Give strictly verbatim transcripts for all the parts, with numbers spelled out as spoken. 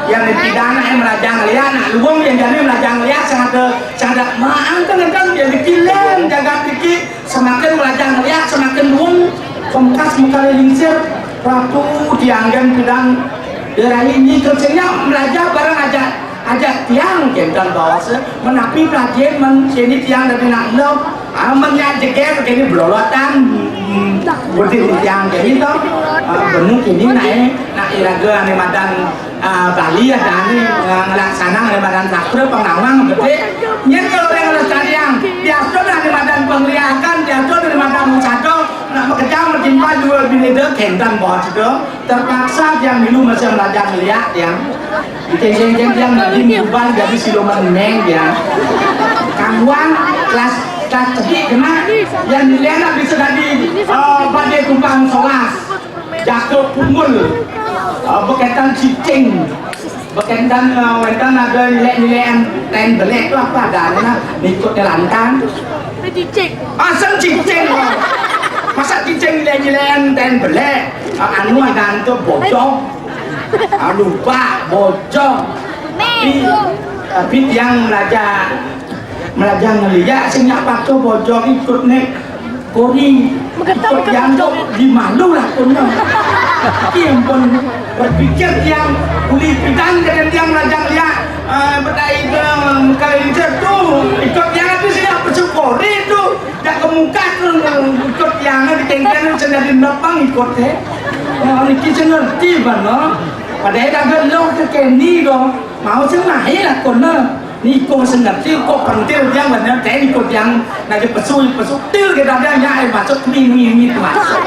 Yang dipidana yang melajah ngeliat, nak luwung yang jani melajah ngeliat, sing ada, sing ada maang kan, kan yang dikilen jagat iki, semakin melajah ngeliat, semakin luwung, pemkas mukane lingsir, Ratu dianggen pidang daerah ini, terusnya melajah bareng aja, aja tiang kendang bawase, menapi pelajin men, kini tiang dari nak lo, amen ya jeger, kini belolotan, hmm, berarti tiang kini to, ah, benu kini nae, nak iraga ane madan ah, Bali adané, eh, ngelaksanang daripada sastra pengawang bedik. Nyén kalau orang ngelestariang, biasa daripada pengriakan, biasa daripada musada, nak makejang matimpa dua bineda kénten bos itu. Terpaksa tiang milu masih belajar ngeliat tiang. Diceng-ceng tiang nanti berubah jadi siluman neng tiang. Kawan kelas, kelas cedhik kena, yang nilai nak bisa jadi, eh, badai tumpang solas. Jago punggul. Ah, bekaitan cicing. Bekaitan, ah, wénten ada nilai-nilai ten belek tu apa adanya, nah, ikut lantang. Cicing. Asam cicing. Masa cicing nilai-nilai ten belek. Ah, anu ada antu bojong. Anu bak bojong. Tapi, tapi yang raja Melajah ngeliat sing nyak patuh bojong ikut nek kori. Ikut yang kok di malu lah kono. Ki ampun, berpikir yang Uli pidan kadén tiang lajang liak, eh, bedai ke mengkali lincah tu. Ikut tiang tu sini apa syukuri tu. Jak ke muka tu ikut tiang di kengkeng tu jadi nopang ikut, eh. Oh, niki sing ngerti ban, no. Padahal dah gelo ke keni do. Mau sing naik lah kono. Niko sing ngerti kok pentil tiang bener, teh niko tiang ngaji pesu, pesu til kita ada nya ai masuk mimi mimi masuk.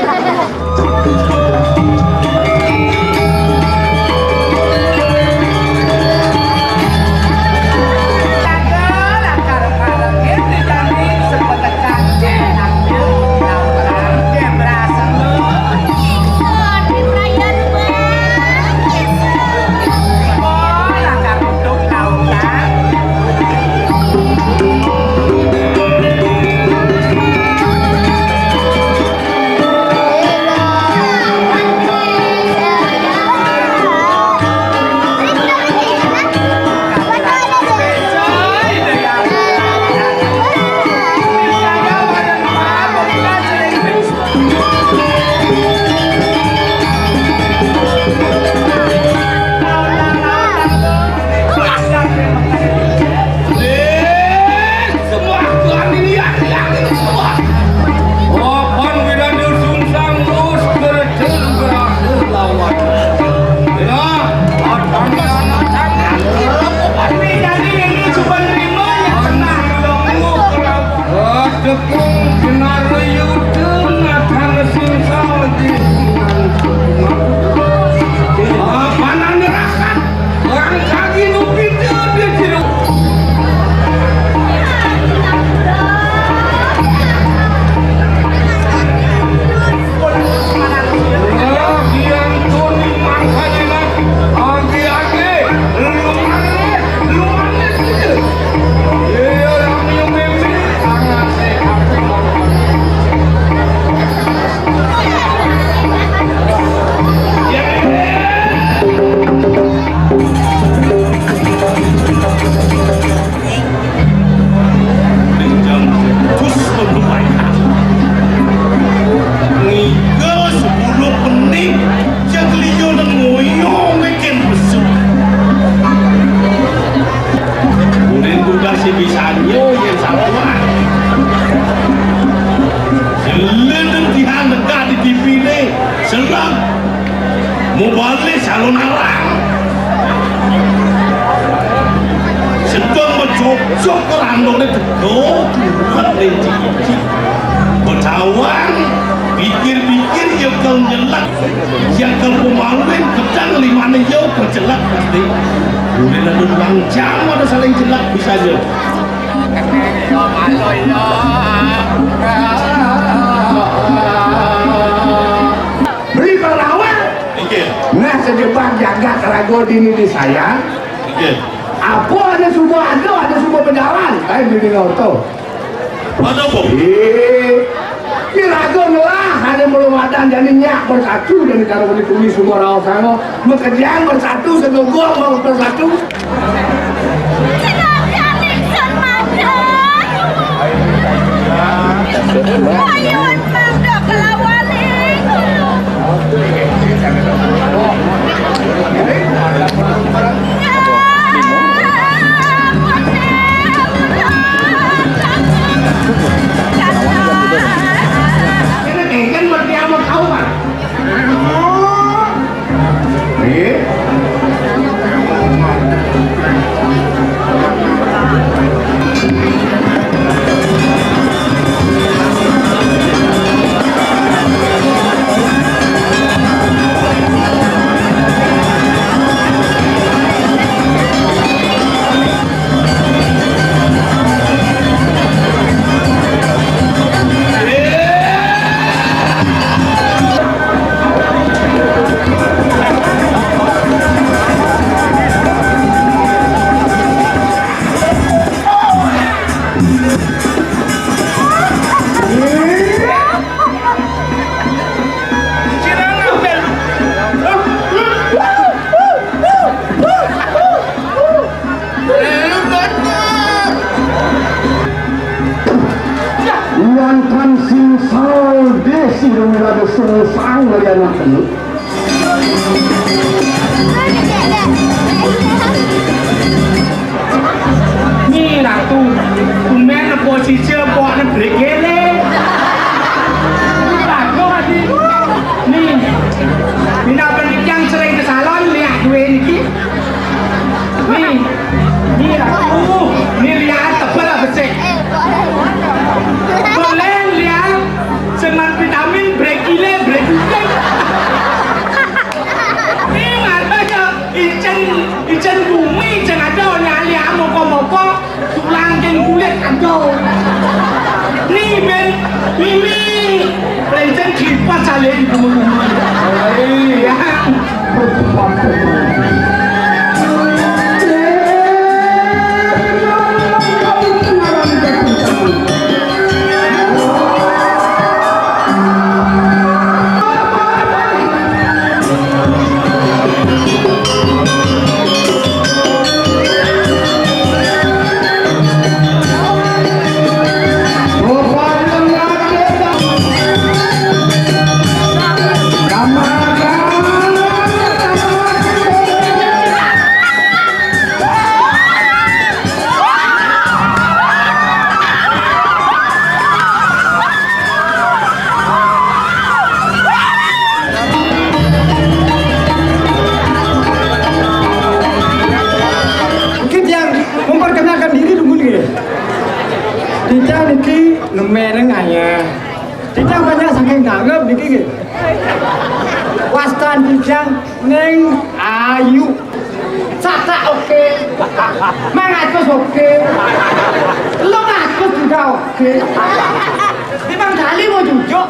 Semua Tuhan ini yang yang ini semua. Opan Wiranda Sungsang terus berhasil berhasil lawan. Ya, tangan tangan. Opan Wiranda ini cuma terima yang tenang. Tepung Genara Yuda Nathan Singsal di Panan Rakat. Orang kaki nupit dia, dia tidak. Ning jam tujuh lebih. Ngigel sepuluh bening, jam kelijo dan ngoyo bikin besuk. Ulin tugas si bisanyo yang sabuan. Silen dan tihan dekat di T V ni, selang. Mubalih calon arang. Sedang mencocok ke randong ni tegok, kuat ning cicik. Betawang, pikir-pikir, ya kal nyelak. Ya kal pemaluin, pedang lima ni ya kal jelak pasti. Boleh lalu dua jam ada saling jelak, bisa je. Beri kau lawan. Inggih. Nah, sejebak jagat raga dini di saya. Inggih. Apa ada semua ada, ada semua berjalan. Lain beri kau tu. Ada apa? Eh, ni raga ngelah, ada belum ada jadi nyak bersatu, jadi kalau boleh tulis semua rawa sama, bekerjaan bersatu, segogok mau bersatu. Ini kan berarti sama kau, Pak. Uang kan singsal desi demi lada sungsang dari anak ini. Ni ben, mimi, lencen kipas aja di bumi. Iya. Mungkin yang memperkenalkan diri dulu nih. Kita niki nemereng aja. Kita banyak saking tanggap niki nggih. Wastan kita Neng Ayu. Sata oke. Mang Agus oke. Lo Agus juga oke. Di Mang Dali mau jujur.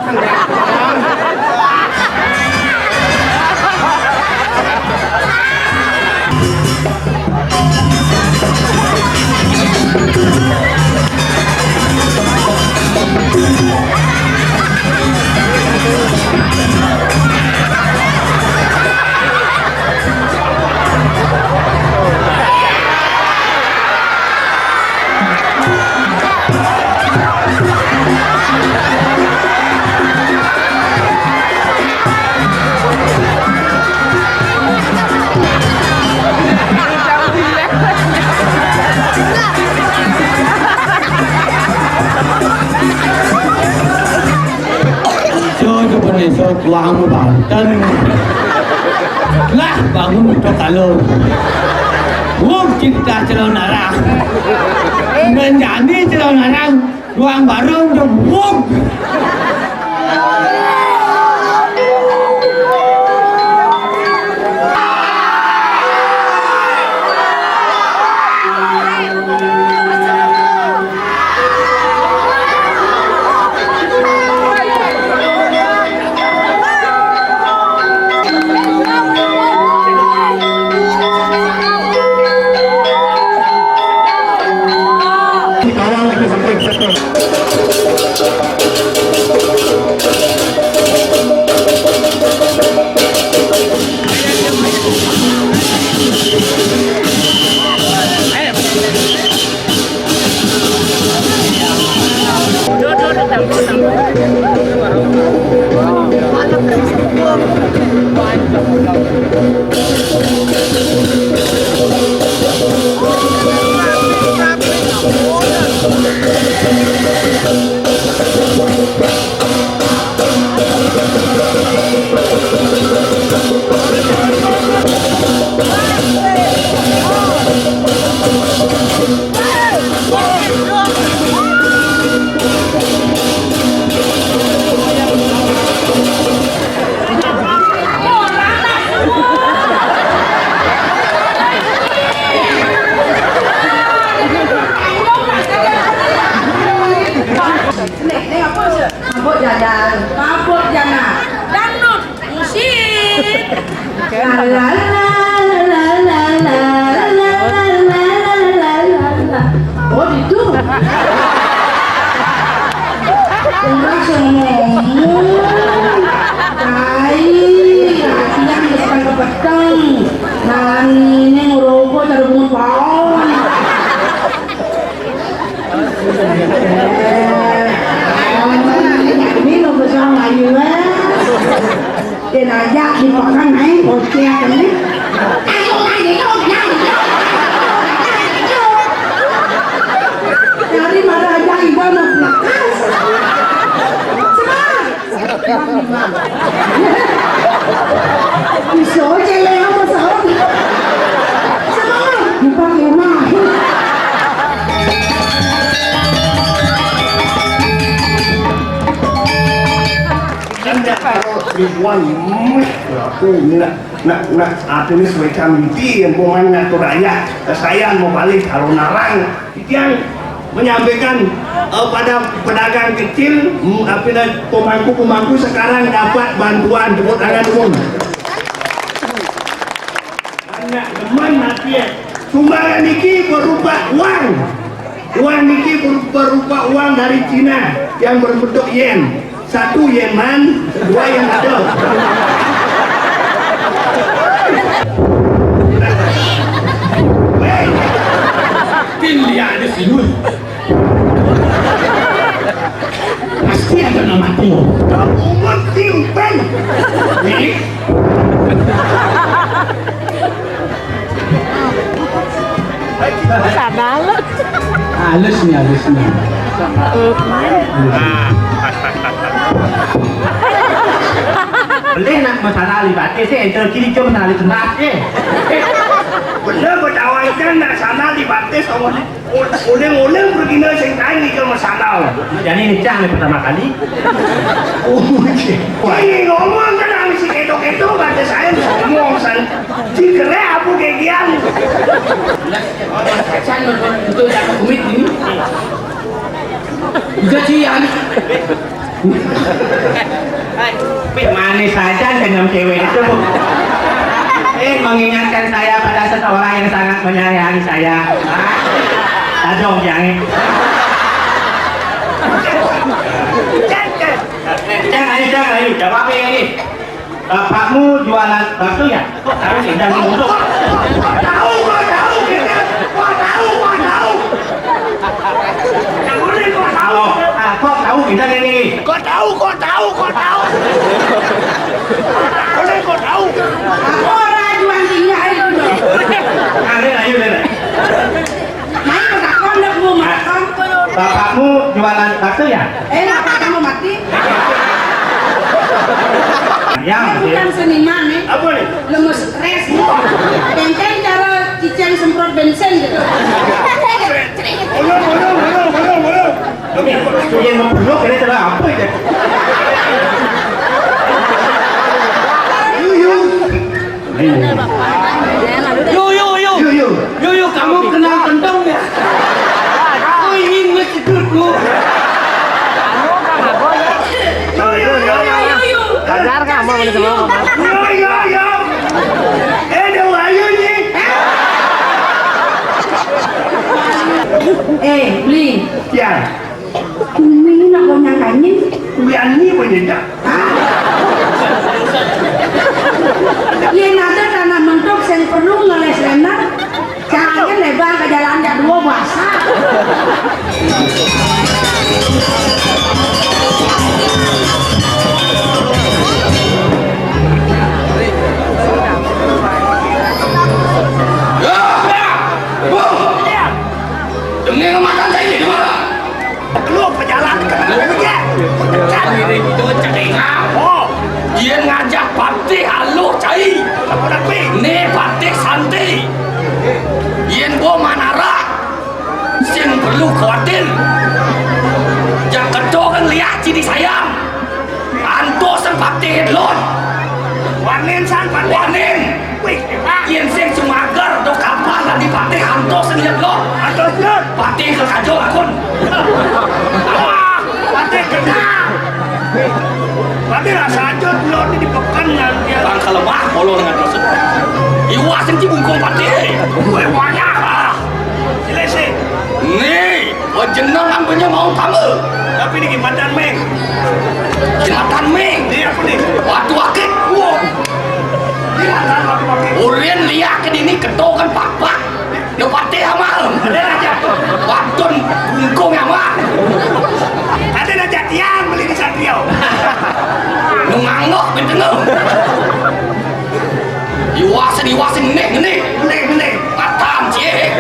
Iso coba iso tuang banten. Lah bangun udah kalau. Wong cinta celon arang. Menjadi celon arang. Tuang bareng jebuk. Nek, nek apa sih? Mabuk jajan. Mabuk jajan. Dangdut. Musik. La la la la la la la la la la la la. Oh, itu. Orang semua. Tai, latihan depan ke peteng. Nani ini ngerokok dari bunga pohon. Ini lo bersama Ayu, eh. Dia aja di pekan naik ojek ini. Ayo, ayo, ayo, ayo. Dari mana aja ibu mau lekas. Semangat. Bisa aja ya, apa salah? Semangat. Bukan rumah. Kan nek karo ribuan, mm, aku nak, nak, nak, aku ni suwe cam iti, yang boman ngatur ayah, saya mau balik kalau narang, itian. Menyampaikan, eh, pada pedagang kecil, mm, apa na-, pemangku-pemangku sekarang dapat bantuan, tepuk tangan dulu. Anak demen mati, eh. Sumbangan niki berupa uang. Uang niki ber-, berupa uang dari Cina yang berbentuk yen. Satu yen man, dua yen ada. Hei, tin dia ada sini. Pasti ada nama tu. Umur timpen. Ni. Sana lu. Halus nih, halus nih. Boleh nak masalah libatis sih, ente kiri cuma masalah libatis. Bener, berdawakan nak sana libatis, awak ni. Uling-uling pergi na sing kain ni ke masalah. Jadi ni cang ni pertama kali. Oh, iya. Ini ngomong kan, ang si kedo-kedo, kata saya ngomong, san. Cikere apa kegian? San, betul, betul, tak kumit ni. Juga cian. Manis saja dengan cewek itu. Eh, mengingatkan saya pada seseorang yang sangat menyayangi saya. Tadong yang ini. Jangan, jangan, jangan, jawab ini. Bapakmu jualan bakso ya? Kok tahu sih, dan ngomong. Kok tahu, kok tahu, gitu. Kok tahu, kok tahu. Yang bener kok tahu. Ah, kok tahu kita ini? Kok tahu, kok tahu, kok tahu. Kok tahu, kok tahu. Aku orang jual tinggal itu. Ayo, ayo, ayo. Main kok tak kondok lu, makan. Bapakmu jualan bakso ya? Eh, apa kamu mati? Ya, dia bukan seniman nih. Apa nih? Lemes stres nih. Benteng cara cicing semprot bensin gitu. Belum, belum, belum, belum, belum. Yang mau belok ini adalah apa ya? Yuyung. Yo, yo, yo. Yo, yo. Yo, yo, kamu kenal kentong ya? Aku ingin ngecedurku. Yo, yo, yo, yo, yo. Sadar kamu ini semua. Yo, yo, yo. Eh, ada wayang nih. Eh, Bli. Ya. Kumi nak kau nyangkanya? Kuliah ni pun tidak. Yen ada tanah mentok sing perlu ngeles renang, jangan lebar ke jalan jak dua bahasa. Dengar makan saya di mana? Lu pejalan ke dulu ya. Pecat diri itu ceding apa? Dia ngajak Patih Aluh cai. Apa tapi? Ni Patih Santi. Yen bo manara, sing perlu khawatir. Jak kedo kan liak cini sayang. Antos sing patih lon. Wanin san patih. Wanin. Wih, hebat. Yen sing sumager do kapal lan dipatih antos sing lon. Antos lon. Patih ke kajo akun. Wah, patih kena. Patih rasa aja lon di pekan nanti. Bangka lemah, bolong dengan dosa. Iwa sing cibungkung patih. Wih, banyak. Ah. Selesai. Nih. Wah, jenengan punya mau tambah. Tapi ini Jembatan Meng. Jembatan Meng. Iya, apa nih? Waduh, akik. Wah. Jembatan Meng. Urin liak ke dini keto kan pak-pak. Yo pate amal. Ada aja. Wadon bungkung amal. Ada aja tiang beli di Satrio. Nungangok, betul. Iwasin, iwasin, ngenih, ngenih. Ngenih, ngenih. Matam, cie.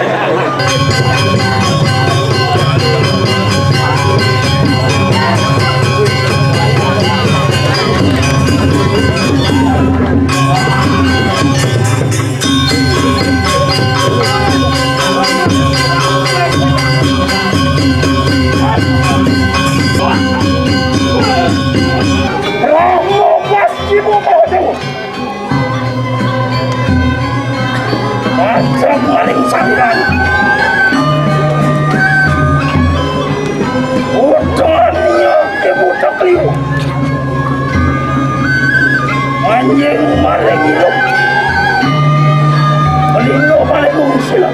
Romo pas ibu mau. Aja paling sandan. Maliloko pa rin sila.